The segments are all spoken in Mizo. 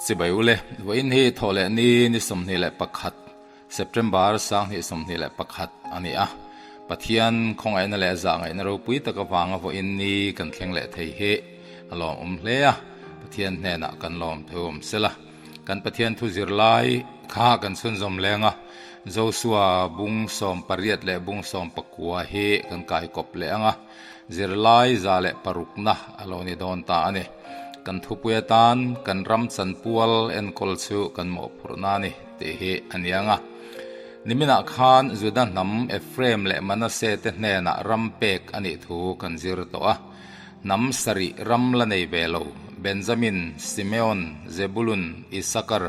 Chibai ule, vawiin hi thawh leh ni ni 21 September 2021 a ni a. Pathian khawngaihna leh zahngaihna ropui tak avanga vawiin ni kan thleng leh thei hi a lawmawm hle a, Pathian hnenah kan lawm theu awm sela. Kan Pathian thu zirlai kha kan chhunzawm leng a, Josua bung 18 leh bung 19 hi kan kaikawp leh ang a. Zirlai 106na a lo ni dawn ta a ni. Kan thupui atan kan ram chanpual enkawl chu kan mawhphurhna a ni tih hi a ni ang a. Niminah khan Juda hnam Ephraim leh Manasseh te hnenah ram pek a nih thu kan zir tawh a. Hnam sarih ram la nei ve lo, Benjamin, Simeon, Zebulun, Issachar,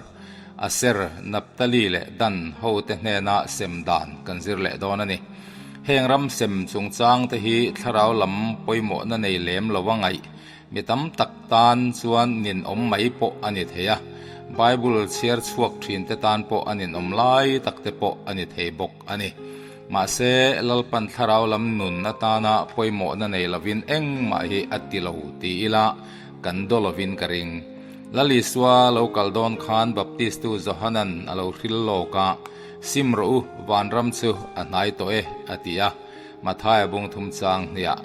Aser, Naphtali leh Dan hote hnena sem dan kan zir leh dawn a ni. Heng ram sem chungchang te hi thlarau lam pawimawhna nei lem lo a ngaih mi tam tak tan chuan ninawm mai pawh a ni thei a, Bible chhiar chhuak thin te tan pawh a ninawm lai tak te pawh a ni thei bawk a ni. Mahse, Lalpan thlarau lam nun atana pawimawhna nei lovin engmah hi a ti lo ti ila kan daw lovin ka ring. Lal Isua lo kal dawn khan Baptistu Johanan a lo hril lawk a, Sim rawh u, vanram chu a hnai tawh e, a ti a. Mathaia bung thum chang hniah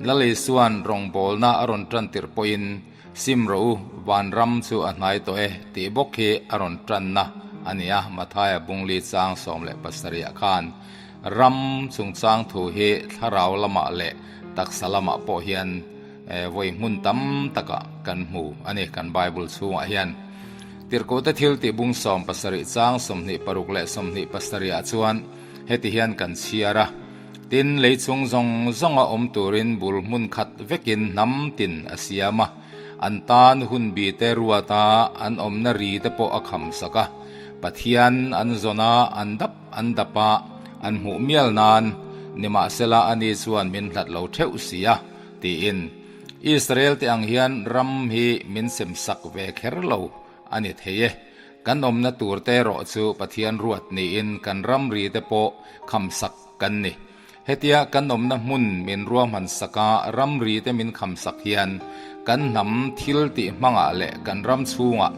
Lal Isua'n rawngbawlna a rawn tan tirh pawhin, Sim rawh u, vanram chu a hnai tawh e, tih bawk hi a rawn tanna a ni a, Mathaia bung li chang 17 ah khan. Ram chungchang thu hi thlarau lamah leh taksa lamah pawh hian vawi hmun tam takah kan hmu a ni kan Bible chhungah hian. Tirhkohte thil tih bung 70 chang 26 leh 27 ah chuan heti hian kan chhiar a, Tin, lei chung zawng zawnga awm turin bul hmun khat vekin hnam tin a siam a, an tan hun bi te ruat a, an awmna ri te pawh a kham sak a, Pathian an zawn a, an dap an dap a, an hmuh mial nan, nimahsela ani chuan min hlat lo theuh si a, tiin. Israel te ang hian ram hi min sem sak ve kher lo a ni thei e. Kan awmna tur te erawh chu Pathian ruat niin kan ramri te pawh kham sak kan ni. Hetia kan awmna hmun min ruahman sak a, ramri te min kham sak hian kan hnam thil tih hmangah leh kan ram chhungah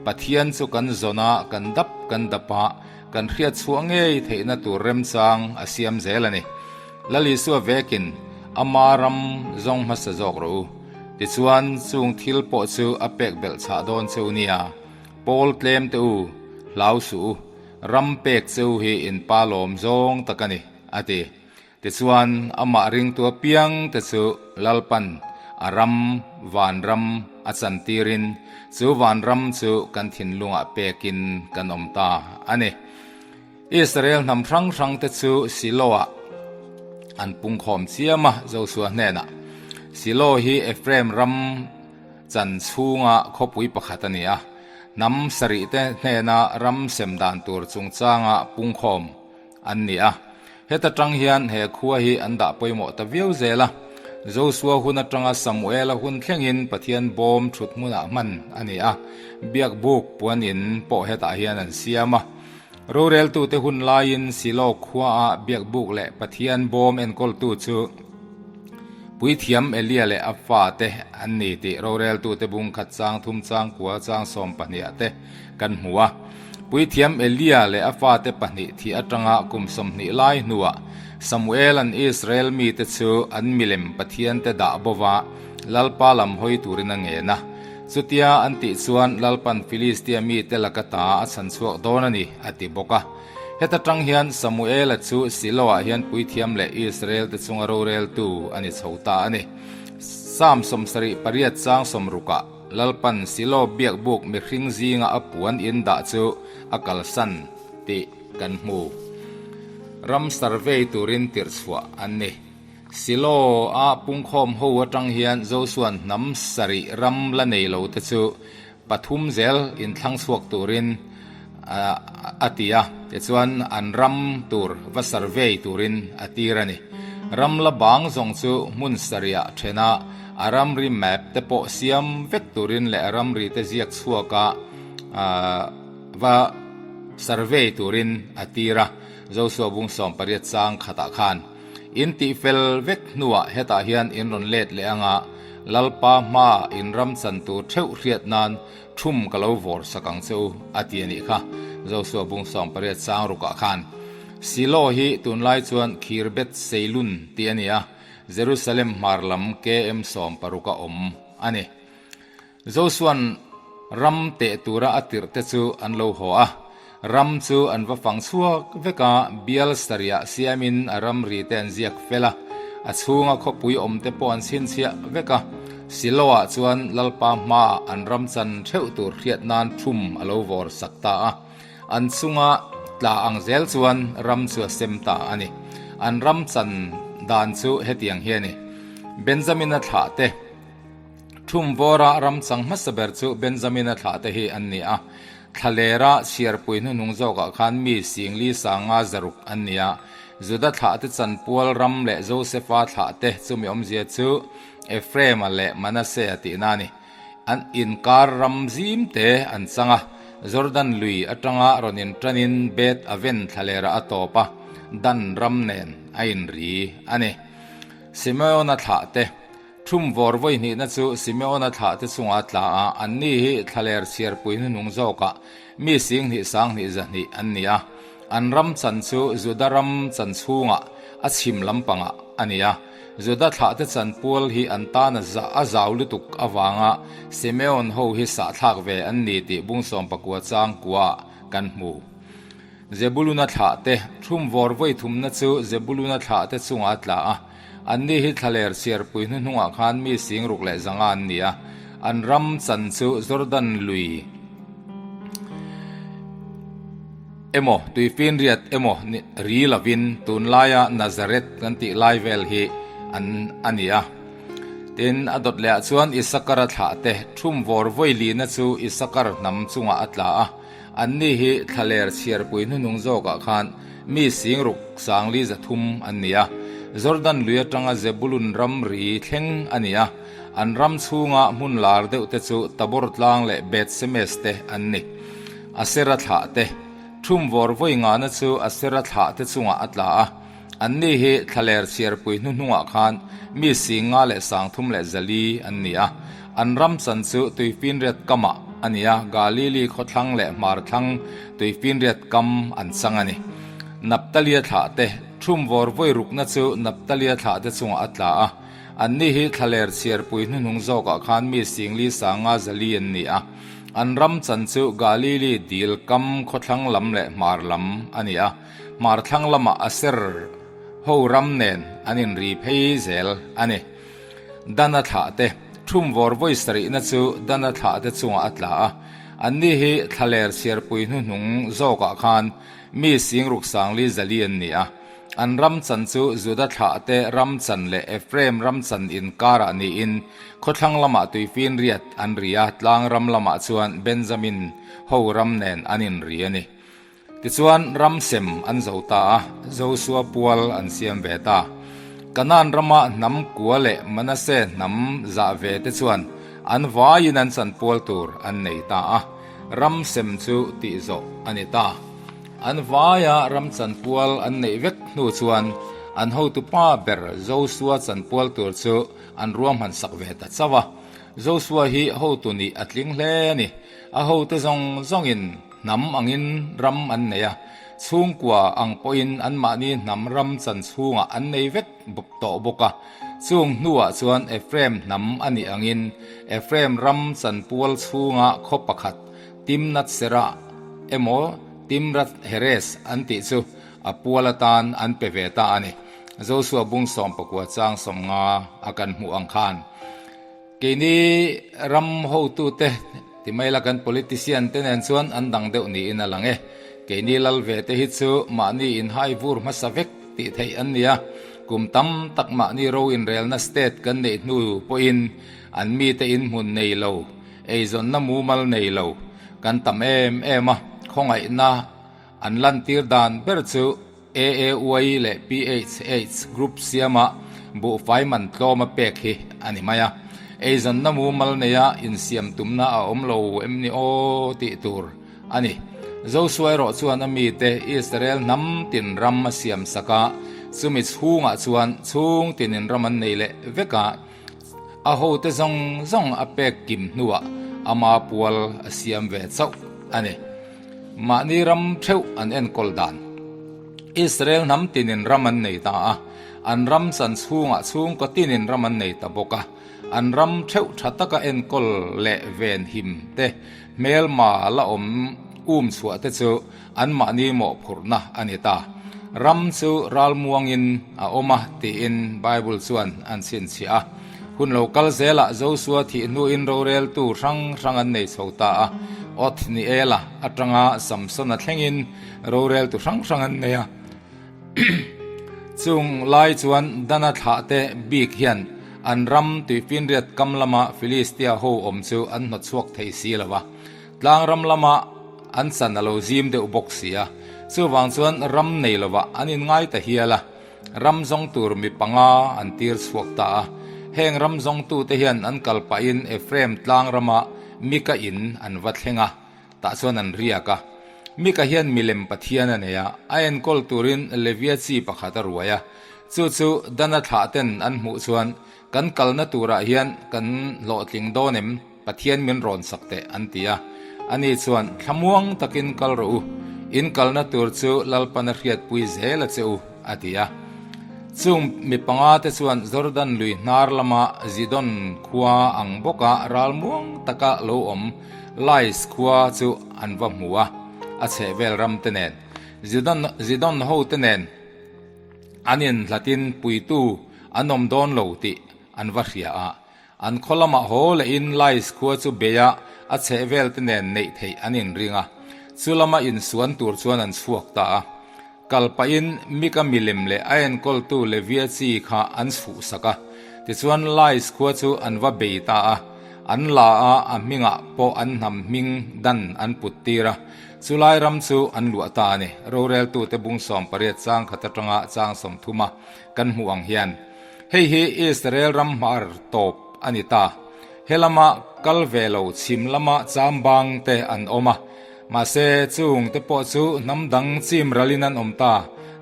Pathian chu kan zawn a, kan dap kan dap a, kan hriat chhuah ngei theihna tur remchang a siam zel a ni. Lal Isua vekin ama ram zawng hmasa zawk rawh u. Tichuan, chung thil pawh chu a pek belh chhah dawn cheu nia. Pawl tlem te u, hlau suh u, ram pek cheu hi in pa lawm zawng tak a ni, a ti. Tichuan, amah ringtu apiang te chu Lalpan a ram, vanram, a chantirin chu vanram chu kan thinlungah pekin kan awm ta a ni. Israel hnam hrang hrang te chu Silo-ah an pungkhawm chiam a, Josua hnenah. Silo hi Ephraim ram chan chhunga khawpui pakhat a ni a, hnam sarih te hnena ram sem dan tur chungchanga pungkhawm an ni a. Heta tang hian he khua hi an dah pawimawh ta viau zel a. Josua hun atanga Samuela hun thlengin Pathian bawm thut hmunah hman a ni a, biakbuk puanin pawh hetah hian an siam a. Roreltute hun laiin Silo khuaah biakbuk leh Pathian bawm enkawltu chu Puithiam Elia leh a fate an ni tih roreltute bung khat chang thum chang kua chang 12 te kan hmu a. Puithiam Elia leh a fate pahnih thih atanga kum 20 lai hnuah Samuel-a'n Israel mite chu an milem Pathiante dah bova Lalpa lam hawi turin a ngen a. Chutia an tih chuan Lalpan Filistia mite laka ta a chhan chhuak dawn a ni, a ti bawk a. Heta tang hian Samuela chu Siloah hian puithiam leh Israel te chunga roreltu a ni chho ta a ni. Psalm 78 chang 60ah Lalpan Silo biakbuk mihring zinga a puan in dah chu a kalsan tih kan hmu. Ram survey turin tirh chhuah an ni. Silo a pungkhawm ho atang hian Josua'n hnam sarih ram la nei lo te chu pathum zel inthlang chhuak turin a ti a, tichuan an ram tur va survey turin a tir a ni. Ram la bang zawng chu hmun sarihah then a, a ramri map te pawh siam vek turin leh a ramri te ziak chhuak a va survey turin a tir a, Josua bung 18 chang khatah khan. In tih fel vek hnuah hetah hian in rawn let leh anga. Lalpa hmaa in ram chan tur theuh hriat nan thum ka lo vawr sak ang che u, a ti a nih kha. Josua bung 18 chang rukah khan Silo hi tunlai chuan Khirbet Seilun tih a ni a, Jerusalem hmar lam KM 16 a awm a ni. Josua'n ram teh tura a tirh te chu an lo haw a, ram chu an va fang chhuak vek a, bial sarihah siamin a ramri te an ziak fel a, a chhunga khawpui awm te pawh an chhinchhiah vek a. Siloah chuan Lalpa hmaah an ram chan theuh tur hriat nan thum a lo vawr sak ta a, an chunga tla ang zel chuan ram chu a sem ta a ni. An ram chan dan chu hetiang hi a ni, Benjamina thlah te, Thumvawra ram chang hmasa ber chu Benjamina thlahte hi an ni a. Thlalera chhiarpui hnuhnung zawkah khan mi Singli sanga zaruk an ni a. Juda thlahte chanpual ram leh Josefa thlahte chumi awmzia chu Ephraim-a leh Manasseh-a tihna a ni. An inkar ram zimte an chang a. Jordan lui atanga rawn inṭanin Beth Aven thlalerah a tawp a, Dan ram nen a inri a ni. Simeona thlahte. Thum vawr vawi hnihna chu Simeona thlahte chungah a tla a, anni hi thlaler chhiarpui hnuhnung zawkah mi 10,000 20 zahnih an ni a. An ram chan chu Juda ram chan chhungah a chhim lampangah a ni a. Juda thlahte chan pual hi an tan a a zau lutuk avanga Simeon ho hi sahthlak ve an ni tih bung 19 chang kuaah kan hmu. Zebuluna thlahte, thum vawr vawi thumna chu Zebuluna thlahte chungah a tla a. Anni hi thlaler chhiarpui hnuhnungah khan mi 6000 leh 500 an ni a, an ram chan chu Jordan lui emaw tuifinriat emaw ri lovin tunlaia Nazareth kan tih lai vel hi an a ni a. Tin, a dawt lehah chuan Isakara thlahte, thum vawr vawi lina chu Isakar hnam chungah a tla a. Anni hi thlaler chhiarpui hnuhnung zawkah khan mi 6000 40 300 an ni a. Jordan lui atanga Zebulun ramri thleng a ni a. An ram chhunga hmun lar deuh te chu Tabor tlang leh Beth Semes te an ni. Asera thlah te, Thum vawr vawi ngahna chu Asera thlah te chungah a tla a. Anni hi thlaler chhiarpui hnuhnungah khan mi 5000 leh 300 leh 400 an ni a. An ram chan chu tuifinriat kamah a ni a, Galili khawthlang leh hmarthlang tuifinriat kam an chang a ni. Naptalia thlahte, Thum vawr vawi rukna chu Naptalia thlahte chungah a tla a. Anni hi thlaler chhiarpui hnuhnung zawkah khan mi 50 50 400 an ni a. An ram chan chu Galili dil kam khawthlang lam leh hmar lam a ni a. Hmar thlang lamah Aser ho ram nen an inri phei zel a ni. Dana thlahte, Thum vawr vawi sarihna chu Dana thlahte chungah a tla a. Anni hi thlaler chhiarpui hnuhnung zawkah khan mi 6000 40 400 an ni a. An ram chan chu Juda thlahte ram chan leh Ephraim ram chan inkarah niin khawthlang lamah tuifinriat an ri a, tlang ram lamah chuan Benjamin ho ram nen an inri a ni. Tichuan, ram sem an zo ta a, Josua pual an siam ve ta. Kanaan rama hnam kua leh Manase hnam zah ve te chuan an vaiin an chanpual tur an nei ta a, ram sem chu tih zawh a ni ta. An vaia ram chanpual an neih vek hnu chuan an hotupa ber Josua chanpual tur chu an ruahman sak ve ta chauh a. Josua hi hotu nih a tling hle a ni. A hote zawng zawngin Hnam angin ram an nei a, chhungkua ang pawhin anmahni hnam ram chan chhungah an nei vek tawh bawk a. Chung hnuah chuan Ephraim hnam a nih angin Ephraim ram chanpual chhunga khaw pakhat Timnath-serah emaw Timrath-heres an tih chu a pual atan an pe ve ta a ni. Josua bung 19 chang 50 a kan hmuh ang khan. Keini ram hotute ti mai la kan politician te nen chuan an dang deuh niin a lang e. Keini lal ve te hi chu mahni inhai vur hmasa vek tih theih an ni a, kum tam tak mahni ro inrelna state kan neih hnu pawhin an mite inhmun nei lo, eizawnna mumal nei lo kan tam em em a, khawngaihna an lantir dan ber chu AAY leh PHH group siama buhfai man tlawma pek hi a ni mai a. Eizawnna mumal neia insiam tumna a awm lo em ni aw tih tur a ni. Josua erawh chuan a mite Israel hnam tin ram a siam sak a, chumi chhungah chuan chhung tinin ram an nei leh vek a. A hote zawng zawng a pek kim hnuah ama pual a siam ve chauh a ni. Mahni ram theuh an enkawl dan. Israel hnam tinin ram an nei ta a, an ram chan chhungah chhungkaw tinin ram an nei ta bawk a. An ram theuh tha taka enkawl leh venhim te, hmelma la awm um chhuah te chu anmahni mawhphurhna a ni ta. Ram chu ralmuangin a awm a tiin Bible chuan an chhinchhiah a. Hun lo kal zelah Josua thih hnuin roreltu hrang hrang an nei chho ta a. Othniela atanga Samsona thlengin roreltu hrang hrang an nei a. Chung lai chuan Dana thlahte bik hian an ram tuifinriat kam lama Filistia ho awm chu an hnawtchhuak thei si lo va. Tlang ram lama an chan a lo zim deuh bawk si a, chuvang chuan ram nei lovah an inngai ta hial a, ram zawng tur mi panga an tir chhuak ta a. Heng ram zawngtute hian an kal pahin Ephraim tlang rama Mika in an va thleng a, tah chuan an riak a. Mika hian milem pathian a nei a, a enkawl turin Levia chi pakhat a ruai a. Chu chu Dana thlah ten an hmuh chuan, Kan kalna turah hian kan hlawhtling dawn em? Pathian min rawn sak teh, an ti a. Ani chuan, Thlamuang takin kal rawh u, in kalna tur chu Lalpan a hriatpui zel a che u, a ti a. Chung mi panga te chuan Jordan lui hnar lama Zidon khua ang bawka ralmuang taka lo awm Lais khua chu an va hmu a, a chhehvel ram te nen, Zidon Zidon ho te nen an inhlatin puitu an awm dawn lo tih an va hria a. An khaw lamah haw lehin Lais khua chu beia a chhehvel te nen neih theih an inring a, chu lama insuan tur chuan an chhuak ta a. Kal pahin Mika milem leh a enkawltu Levia chi kha an chhuhsak a, tichuan Lais khua chu an va bei ta a, an la a, a hmingah pawh an hnam hming dan an put tir a, chulai ram chu an luah ta a ni. Roreltute bung 18 chang khat atanga chang 30 a kan hmuh ang hian. Hei hi Israel ram hmar tawp a ni ta. He lama kal ve lo chhim lama chambang te an awm a, mahse chung te pawh chu hnam dang chim ralin an awm ta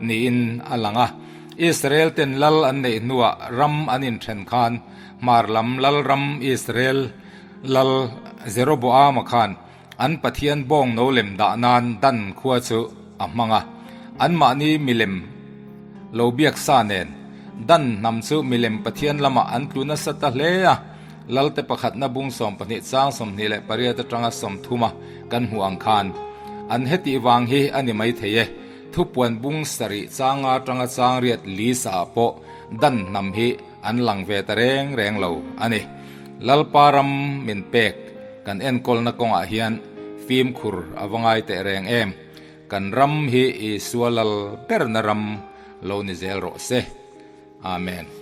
niin a lang a. Israel ten lal an neih hnuah ram an inthen khan hmar lam lal ram Israel lal Jeroboama khan an Pathian bawng no lem dah nan Dan khua chu a hmang a, anmahni milem lo biak sa nen Dan hnam chu milem Pathian lamah an tlu nasa ta hle a, Lalte pakhatna bung 12 chang 28 atanga 30 a kan hmuh ang khan an hetih vang hi a ni maithei e. Thupuan bung sarih changa atanga chang riat lisa ah pawh Dan hnam hi an lang ve ta reng reng lo a ni. Lalpa ram min pek kan enkawlna kawngah hian fimkhur a va ngai teh reng em. Kan ram hi Isua lal berna ram lo ni zel rawh se. Amen.